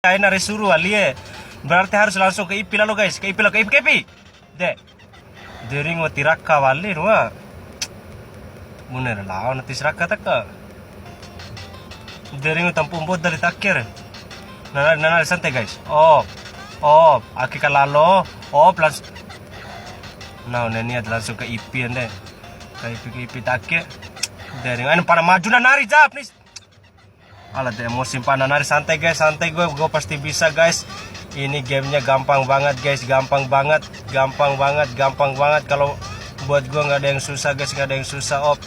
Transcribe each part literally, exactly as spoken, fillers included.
Aina re suru wali e. Berarti harus langsung ke ipi lalo, guys. Ke ipi lalo, ke ipi, ke ipi. De. De ringu wati raka wali rua. Bune re lao na tis raka taka. De ringu tampu'u mboda li ta ake re. Nana, nana santai, guys. Op. Op. Ake kalalo. Op, langsung. Nah, one niat langsung ke ipi ande. Ke ipi, ke ipi ta ake. De ringu. Aina pada maju na nari jap nih. Ala de emosi mpa, nanari santai, guys, santai, gue gue pasti bisa, guys. Ini gamenya gampang banget, guys, gampang banget, gampang banget, gampang banget. Kalau buat gue nggak ada yang susah, guys, nggak ada yang susah, op.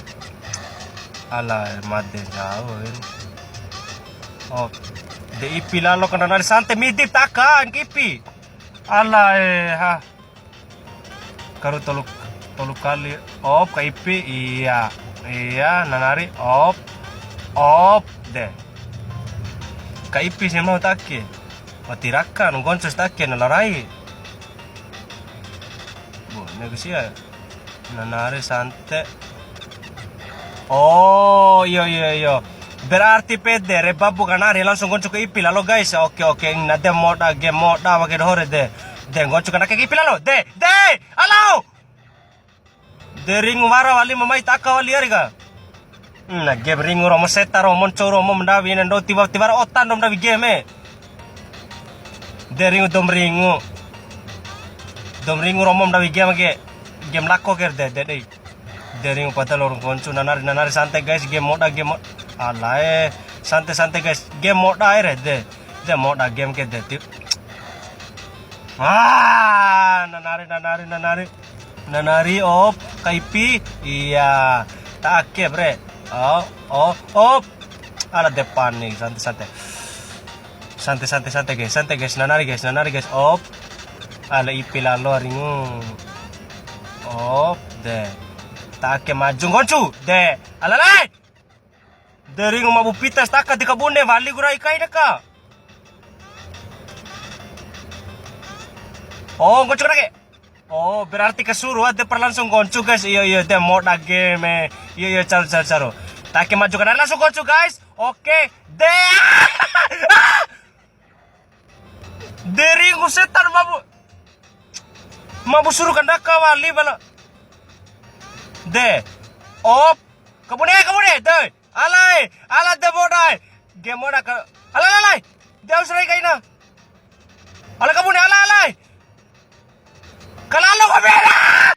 Ala made jauh ini. Op. De ipi lalo ka nanari santai, midi ta aka, ke ipi. Ala e ha. Karu tolu, tolu kali. Op, ka ipi, iya. Iya, nanari, op. Op, de. Ka ipi si mau ta ake. Wati raka, nggoncu si ta ake, na larai. Bu, negosia. Nanari sante. Oh, iyo, iyo, iyo. Berarti pede re babu kanari langsung nggoncu ke ipi lalo, guys. Oke, oke. Na de moda, game moda, wake doho re de. De nggoncu kana ke ipi lalo. De, de. Halo. De ringu wara wali mamai ta aka wali ari ka. Na game ringu romo seta romo monco romo mendawi nendo tiba tiba ota ndo mendawi game e. De ringu dom ringu. Dom ringu romo mendawi game ke. Game lako ke de, de, de. De ringu pada lor nggoncu nanari, nanari santai, guys, game moda, game mo-, alae, santai, santai, guys, game moda ae re de. De moda game ke de ti-, ah, nanari, nanari, nanari. Nanari, op, ka ipi, iya, ta ake, bre. Oh, oh, op. Ala depan nih, santai, santai. Santai, santai, santai, guys. Santai, guys. Nanari, guys. Nanari, guys. Op. Ala ipi lalo ringu. Op. De. Ta ake maju nggoncu. De. Ala lai. De ringu mabu pita si ta aka di kabune. Wali gura ikai deka. Oh, nggoncu lagi. Oh, berarti kesuruh, de per langsung nggoncu, guys. Iyo, iyo, de moda game. Iyo, iyo, caru, caru, caru. Ta ake maju kanan langsung nggoncu, guys. Oke, de. De ringu setan mabu. Mabu suruh kandaka wali bala. De. Op. Kabune, kabune, de. Alai, ala de moda. Game moda ka. Alai, alai, alai. De usrai kaina. Ala kabune, ala, alai. Kalalo ka bera.